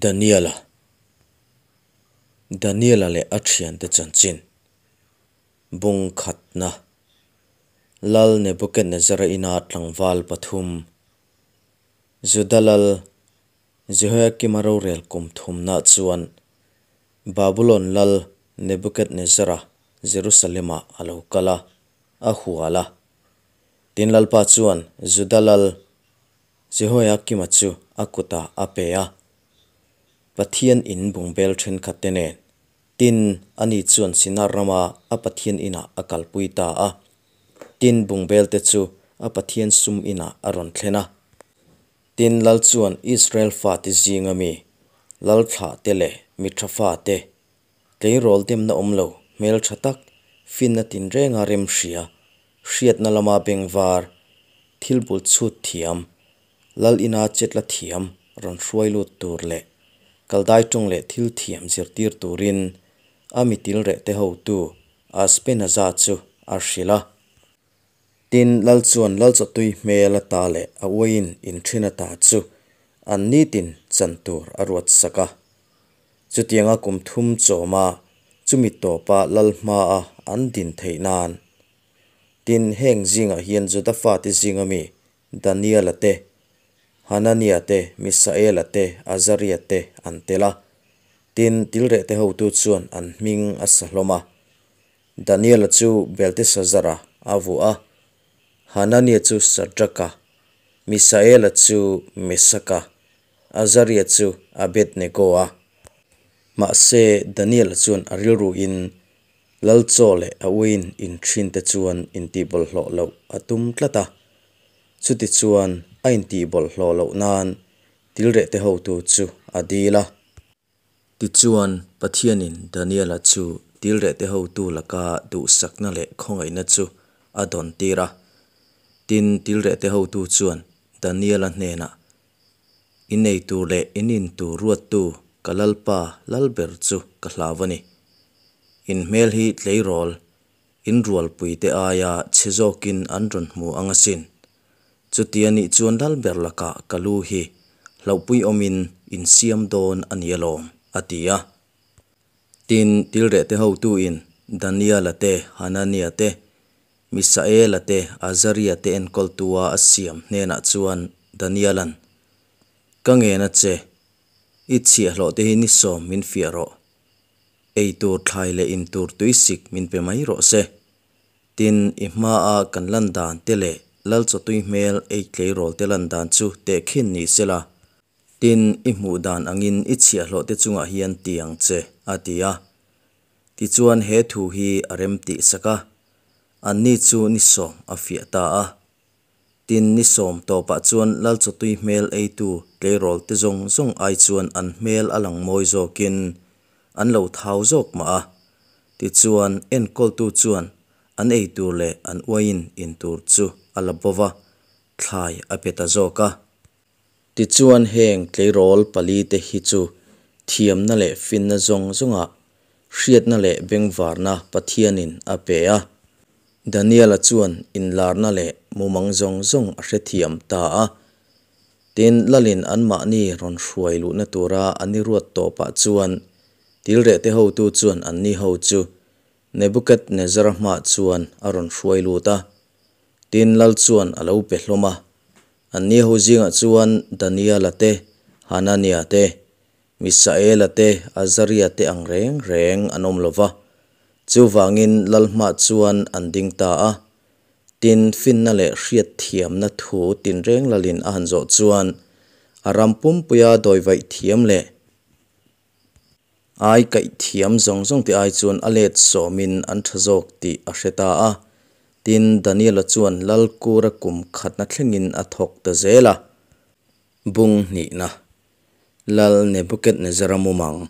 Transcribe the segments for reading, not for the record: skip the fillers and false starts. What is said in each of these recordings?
Daniela Daniela leh a thiante chanchin bung khatna Lal Nebuchadnezzara ina tlangval pathum Juda lal Jehoiakima rorel kum thumna chuan Babulon lal Nebuchadnezzara Jerusalema a lo kal a, a hual a. Tin Lalpa chuan Juda lal Jehoiakima chu a kutah a pe a, Pathian in bungbel thenkhatte nen. Tin, ani chuan Sinar rama a Pathian inah a kalpui ta a. Tin, bungbelte chu a Pathian sum inah a rawn thlen a. Tin, lal chuan Israel fate zinga mi, lal thlahte leh mi tha fate, tleirawl demna awm lo, hmeltha tak, finna tinrenga remhria, hriatna lama bengvar, thil bul chhut thiam, lal ina chetla thiam rawn hruai lut tur leh kaldai tawng leh thil thiam zirtir turin a mitil rehte hotu Aspenaza chu a hrilh a. Tin, lal chuan lal chawtui hmel ata leh a uaiin inthen ata chu an nitin chan tur a ruat sak a. Chutianga kum thum chawma chumi tawpa lal hmaa an din theih nan. Tin, heng zingah hian Juda fate zinga mi Daniela te, Hanania te, Misaela te, Azaria te an tel a. Tin, tilrehte hotu chuan an hming a sa hlawm a. Daniela chu Beltesazara a vuah a, Hanania chu Sadraka, Misaela chu Mesaka, Azaria chu Abednego-a. Mahse, Daniela chuan a rilruin Lal chaw leh a uiin inthinte chuan intihbawlhhlawh loh a tum tlat a. Chutichuan, a intihbawlhhlawh loh nan tilrehte hotu chu a dil a. Tichuan, Pathianin Daniela chu tilrehte hotu laka duhsakna leh khawngaihna chu a dawn tir a. Tin, tilrehte hotu chuan Daniela hnenah, I nei tur leh in in tur ruattu ka Lalpa Lalber chu ka hlau a ni. In hmel hi tleirawl, in rualpuite aia chhe zawkin an rawn hmu ang asin. Chuti a nih chuan Lalber lakah ka lu hi hlauhpui awmin in siam dawn a ni alawm, a ti a. Tin, tilrehte hotuin Daniela te, Hanania te, Misaela te, Azaria te enkawltua a siam hnenah chuan Daniela'n, Ka ngen a che, i chhiahhlawhte hi ni sawm min fiah rawh. Ei tur thlai leh in tur tuisik min pe mai rawh se. Tin, i hmaa kan lan dan te leh lal chawtui hmel ei tleirawl te lan dan chu tehkhin ni sela. Tin, i hmuh dan angin i chhiahhlawhte chungah hian ti ang che, a ti a. Tichuan he thu hi a rem tih sak a, anni chu ni sawm a fiah ta a. Tin, ni sawm tawpah chuan lal chawtui hmel eitu tleirawl te zawng zawng ai chuan an hmel a lang mawi zawkin an lo thau zawk mah a. Tichuan, enkawltu chuan an ei tur leh an uaiin in tur chu a la bo va, thlai a pe ta zawk a. Tichuan heng tleirawl pali te hi chu thiamna leh finna zawng zawngah hriatna leh bengvarna Pathianin a pe a. Daniela chuan inlarna leh mumang zawng zawng a hrethiam ta a. Tin, Lalin anmahni rawn hruai luhna tura an i ruat tawpah chuan tilrehte hotu chuan anni ho chu Nebukadnezzara hmaah chuan a rawn hruai lut a. Tin, Lal chuan a lo pe hlawm a. Anni ho zingah chuan Daniela te, Hanania te, Misaela te, Azaria te ang reng reng an awm lo va. Chuvangin lal hmah chuan an ding ta a. Tin, finna leh hriatthiamna thu tinreng lalin a han zawh chuan a ram pumpuia dawivaih thiam leh Ai kaih thiam zawng zawng te ai chuan a let sawmin an tha zawk tih a hre ta a. Tin, Daniela chuan Lalkura kum khatna thlengin a thawk ta zel a. Bung hnihna, Lal Nebukadnezzara mumang.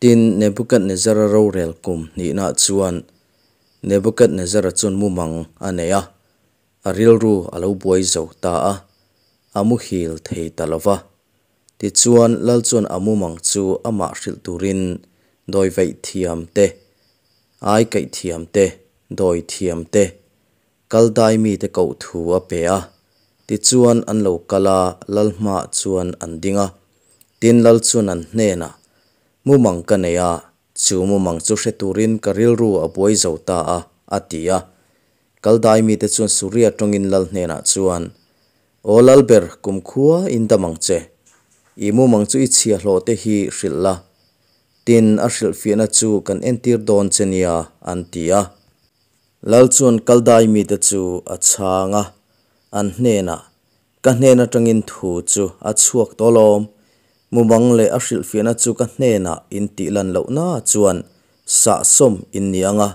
Tin, Nebukadnezzara rorel kum hnihnaah chuan Nebukadnezzara chuan mumang a nei a, a rilru a lo buai zo ta a, a muhil thei ta lo va. Tichuan, Lal chuan a mumang chu amah hrilh turin dawi vaih thiam te, ai kaih thiam te, dawi thiam te, kal dai mite koh thu a pe a. Tichuan, an lo kal a, Lal hmaah chuan an ding a. Tin, lal chuan an hnênah, Mumang ka nei a, chu mumang chu hre tûrin ka rilru a buai zo ta a, a ti a. Kaldai mite chuan Suria ṭawngin lal hnênah chuan, Aw lalber, kumkhua in dam ang che. I mumang chu i chhiahhlawhte hi hrilh la, tin, a hrilhfiahna chu kan entîr dâwn che nia, an ti a. Lal chuan Kaldai mite chu a chhâng a, an hnênah, Ka hnên aṭangin thu chu a chhuak tawh alawm. Mumang leh a hrilhfiahna chu ka hnênah in tih lan lohna chuan sahsawm in ni ang a,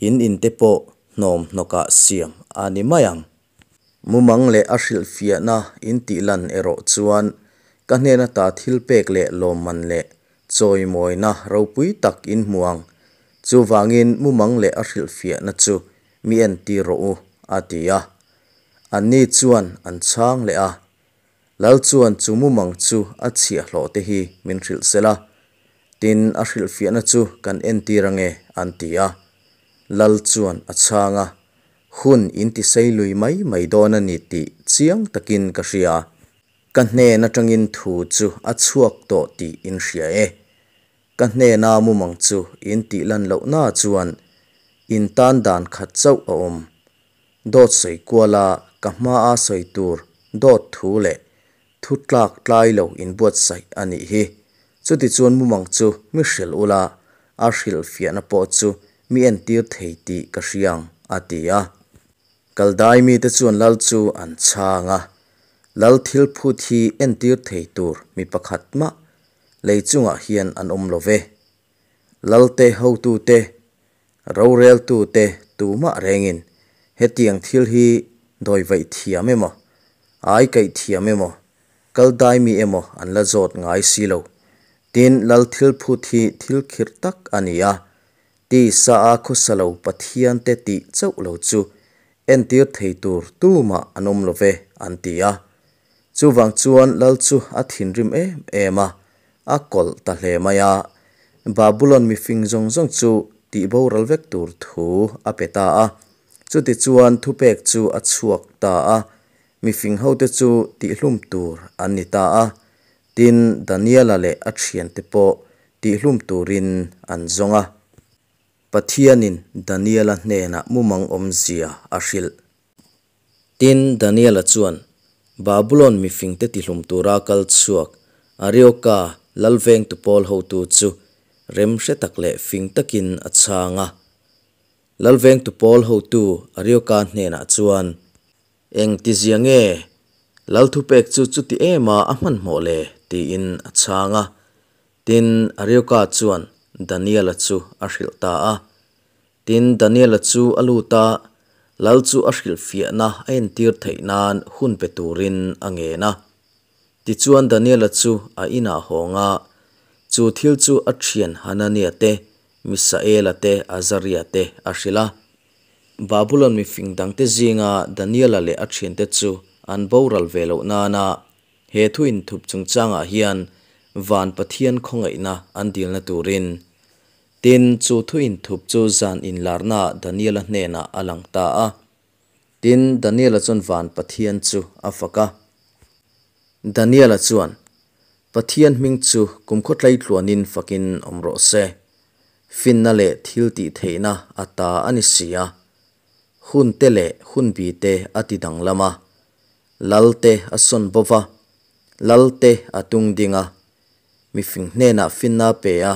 in inte pawh hnawm hnawkah siam a ni mai ang. Mumang leh a hrilhfiahna in tih lan erawh chuan ka hnen ata thil pek leh lawmman leh chawimawina ropui tak in hmu ang. Chuvangin mumang leh a hrilhfiahna chu mi entir rawh u, a ti a. Anni chuan an chhang leh a, Lal chuan chu mumang chu a chhiahhlawh te hi min hrilh sela, tin a hrilhfiahna chu kan entir ange, an ti a. Lal chuan a chhang a, Hun in ti sei lui mai mai dawn a ni tih chiang takin ka hria. Ka hnen atangin thu chu a chhuak tawh tih in hria e. Ka hnena mumang chu in tih lan lohna chuan in tan dan khat chauh a awm. Dawt sawi kuala ka hmaa sawi tur dawt thu leh thu tlak tlai lo inbuatsaih a nih hi. Chutichuan mumang chu mi hrilh ula, a hrilhfiahna pawh chu mi entir thei tih ka hria ang, a ti a. Kaldai mite chuan lal chu an chhang a, Lal thil phut hi entir thei tur mi pakhat mah lei chungah hian an awm lo ve. Lalte hotute, roreltute tumah rengin hetiang thil hi dawivaih thiam emaw, ai kaih thiam emaw, kal dai mi emaw an la zawt ngai si lo. Tin, lal thil phut hi thil khirh tak a ni a, tisa a khawsa lo Pathiante tih chauh lo chu entir thei tur tumah an awm lo ve, an ti a. Chuvang chuan lal chu a thinrim em em a, a kawlh ta hle mai a. Babulon mifing zawng zawng chu tih boral vek tur thu a pe ta a. Chutichuan thupek chu a chhuak ta a, mifing hote chu tihhlum tur an ni ta a. Tin, Daniela leh a thiante pawh tihhlum turin an zawng a. Pathianin Daniela hnenah mumang awmzia a hrilh. Tin, Daniela chuan Babulon mifingte tihlum tura kal chhuak Arioka lalvengtu pawl hotu chu remhre tak leh fing takin a chhang a. Lalvengtu pawl hotu Arioka hnenah chuan, Engtizia nge lal thupek chu chuti ema a hmanhmawh le? tiin a chhang a. Tin, Arioka chuan Daniela chu a hrilh ta a. Tin, Daniela chu a lut a, lal chu a hrilhfiahna a entir theih nan hun pe turin a ngen a. Tichuan Daniela chu a inah hawng a, chu thil chu a thian Hanania te, Misaela te, Azaria te a hrilh a. Babulon mifing dangte zinga Daniela leh a thiante chu an boral ve loh nana he thu inthup chungchangah hian van Pathian khawngaihna an dilna turin Tin, chu thu inthup chu zan inlarnaah Daniela hnenah a lang ta a. Tin, Daniela chuan van Pathian chu a fak a. Daniela chuan, Pathian hming chu kumkhaw tleitluanin fakin awm rawh se. Finna leh thil tih theihna a ta a ni si a. Hun te leh hunbi te a ti danglam a. Lal te a sawn bo va, lal te a tung ding a. Mifing hnenah finna a pe a,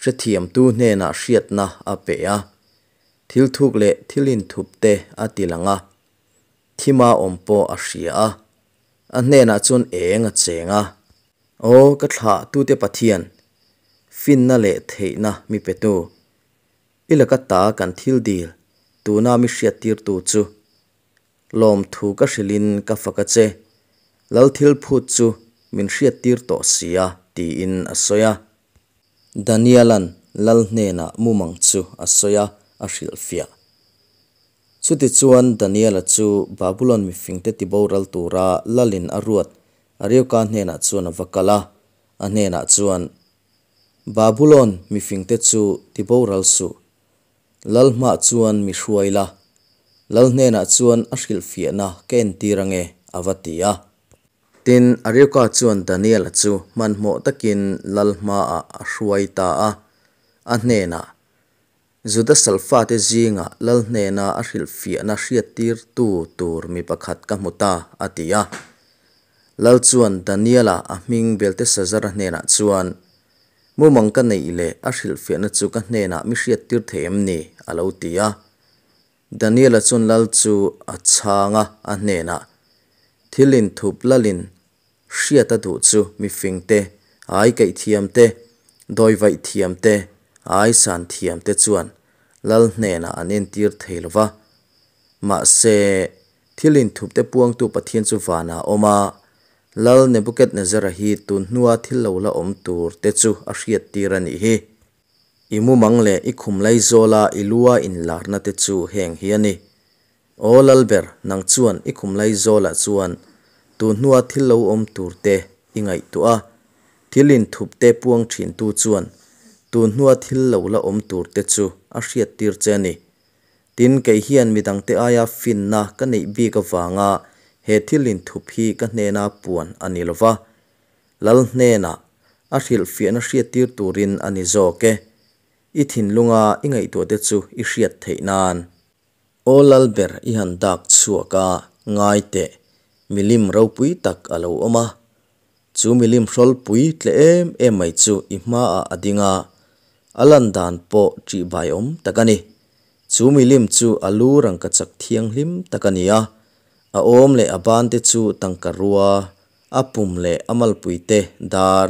hrethiamtu hnenah hriatna a pe a, thil thuk leh thil inthup te a ti lang a, thima awm pawh a hria a, a hnenah chuan eng a cheng a. Aw ka thlah tute Pathian, finna leh theihna mi petu, i laka ta kan thil dil tuna mi hriattirtu chu Lawmthu ka hrilhin ka fak a che, Lal thil phut chu min hriattir tawh si a, tiin a sawi a. Daniela'n Lal hnenah mumang chu a sawi a, a hrilhfiah. Chutichuan Daniela chu Babulon mifingte tiboral tura Lalin a ruat Arioka hnenah chuan a va kal a, a hnenah chuan, Babulon mifingte chu tiboral suh, Lal hmah chuan mi hruai la, Lal hnenah chuan a hrilhfiahna ka entir ange, a va ti a. Tin, Arioka chuan Daniela chu hmanhmawh takin lal hmaah a hruai ta a, a hnênah, Juda salfate zîngah lal hnêna a hrilhfiahna hriattîrtu tûr mi pakhat ka hmu ta, a ti a. Lal chuan Daniela a hming Beltesazara hnênah chuan, Mumang ka neih leh a hrilhfiahna chu ka hnênah mi hriattîr thei em ni? a lo ti a. Daniela chuan lal chu a chhâng a, a hnênah, Thil inthup lalin hriat a duh chu mifing te, ai kaih thiam te, dawivaih thiam te, ai san thiam te chuan lal hnênah an entîr thei lo va. Mahse, thil inthup te puangtu Pathian chu vânah a awm a, Lal Nebukadnezzara hi tûn hnua thil lo la awm tûr te chu a hriattîr a nih hi. I mumang leh i khum laizawla i lua inlârna te chu hêng hi a ni. Aw Lalber, nang chuan i khum laizawlah chuan tûn hnua thil lo awm tûr te i ngaihtuah a, thil inthup te puang ṭhîntu chuan tûn hnua thil lo la awm tûr te chu a hriattîr che a ni. Tin, kei hian midangte aia finna ka neih bik avânga he thil inthup hi ka hnêna puan a ni lo va, Lal hnênah a hrilhfiahna hriattîr tûrin a ni zâwk e. I thinlunga i ngaihtuahte chu i hriat theih nân. Aw Lalber, i han dâk chhuak a, ngai teh, milim ropui tak a lo awm a. Chu milim hrawlpui tle em em mai chu i hmaah a ding a, a lan dan pawh ṭihbaiawm tak a ni. Chu milim chu a lu rangkachak thianghlim tak a ni a, a awm leh a bante chu tangka rua, a pum leh a malpuite dar,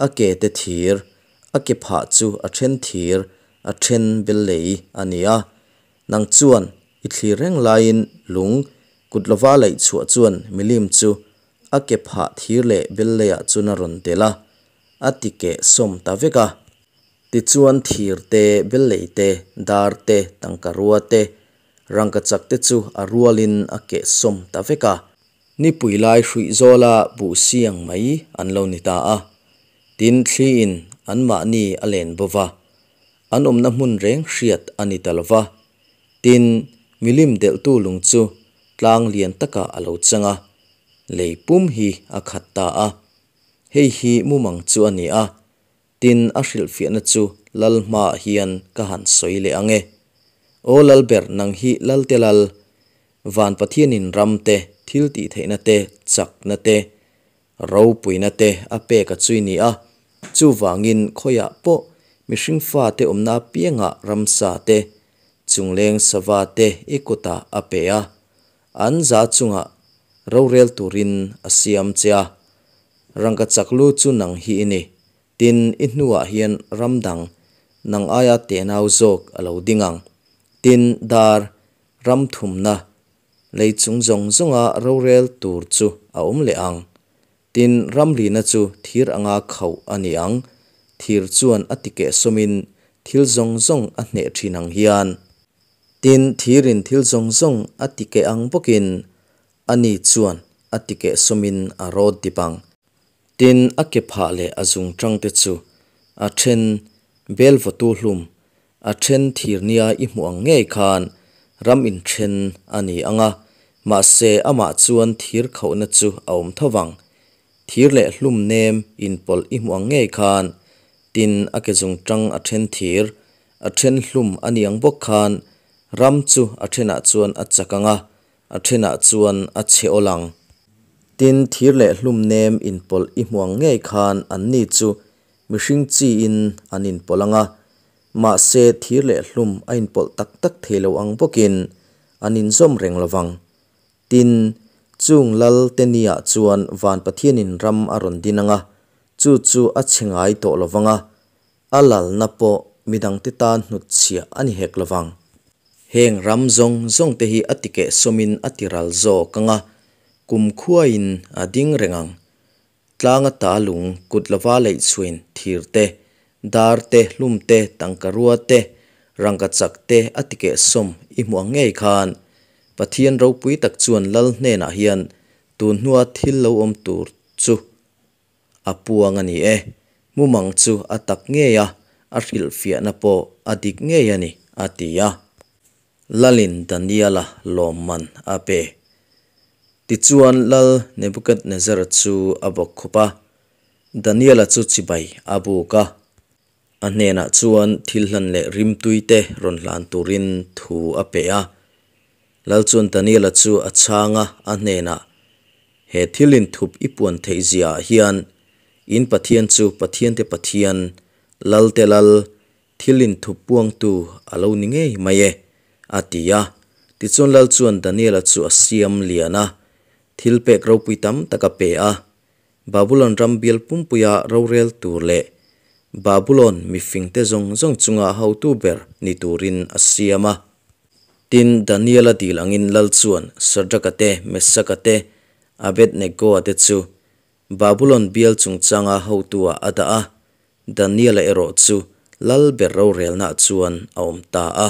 a ke te thir, a ke phah chu a then thir, a then bellei a ni a. Nang chuan i thlir reng laiin lung kut lova laih chhuah chuan milim chu a ke phah thir leh belleiah chuan a rawn delh a, a ti keh sawm ta vek a. Tichuan thir te, bellei te, dar te, tangka rua te, rangkachak te chu a rualin a keh sawm ta vek a. Nipui lai hruih zawla buh siang mai an lo ni ta a. Tin, thliin anmahni a len bo va, an awmna hmun reng hriat a ni ta lo va. Tin, milim delhtu lung chu tlang lian takah a lo chang a, lei pum hi a khat ta a. Hei hi mumang chu a ni a, tin a hrilhfiahna chu Lal hmaah hian ka han sawi leh ang e. Aw Lalber, nang hi Lalte Lal, Van Pathianin ram te, thil tihtheihna te, chakna te, Ropuina te a pek a chui ni a, chuvangin khawiah pawh mihring fate awmna apiangah ramsa te, chungleng sava te i kutah a pe a, an za chungah rorel turin a siam che a. Rangkachak lu chu nang hi i ni, tin i hnuah hian ram dang nang aia tenau zawk a lo ding ang, tin dar ram thumna Lei chung zawng zawnga rorel tur chu a awm leh ang. Tin, ramrina chu thir anga khauh a ni ang. Thir chuan a tikeh sawmin thil zawng zawng a hneh thin ang hian. Tin, thirin thil zawng zawng a tikeh ang bawkin ani chuan a tikeh sawmin a rawt dip ang. Tin, a ke phah leh a zungtangte chu a then bel vawtu hlum A then thir nia i hmuh ang ngei khan ram inthen a ni ang a, mahse amah chuan thir khauhna chu a awm tho vang. Thir leh hlum nem inpawlh i hmuh ang ngei khan, tin a ke zungtang a then thir, a then hlum a ni ang bawk khan ram chu a thenah chuan a chak ang a, a thenah chuan a chhe awl ang. Tin thir leh hlum nem inpawlh i hmuh ang ngei khan anni chu mihring chiin an inpawlh ang a, Mahse, thir leh hlum a inpawlh tak tak thei lo ang bawkin an inzawm reng lo vang. Tin, chung lal te niah chuan Van Pathianin ram a rawn din ang a, chu chu a chhe ngai tawh lo vang a, a lalna pawh midangte tan hnutchhiah a ni hek lo vang. Heng ram zawng zawng te hi a tikehsawmin a tiral zawk ang a, kumkhuain a ding reng ang. Tlanga ta lung kut lova leih chhuin thir te, dar te, hlum te, tangka rua te, rangkachak te a tikeh sawm i hmuh ang ngei khan Pathian ropui tak chuan Lal hnenah hian tun hnua thil lo awm tur chu a puang a ni e. Mumang chu a tak ngei a, a hrilhfiahna pawh a dik ngei a ni, a ti a. Lalin Daniela lawmman a pe. Tichuan, Lal Nebukadnezzara chu a bawkkhup a, Daniela chu chibai a bûk a. A hnênah chuan thilhlan leh rimtuite rawn hlân tûrin thu a pe a. Lal chuan Daniela chu a chhâng a, a hnênah, He thil inthup i puan theihziaah hian in Pathian chu pathiante Pathian, lalte Lal, thil inthup puangtu a lo ni ngei mai e, a ti a. Tichuan Lal chuan Daniela chu a siam lian a, thilpêk ropui tam tak a pe a. Babulon ram bial pumpuia rorel tur leh Babulon mifingte zawng zawng chunga hotu ber ni turin a siam a. Tin, Daniela dil angin lal chuan Sadraka te, Mesaka te, Abednegoa te chu Babulon bial chungchanga hotuah a dah a, Daniela erawh chu lal ber rorelnaah chuan a awm ta a.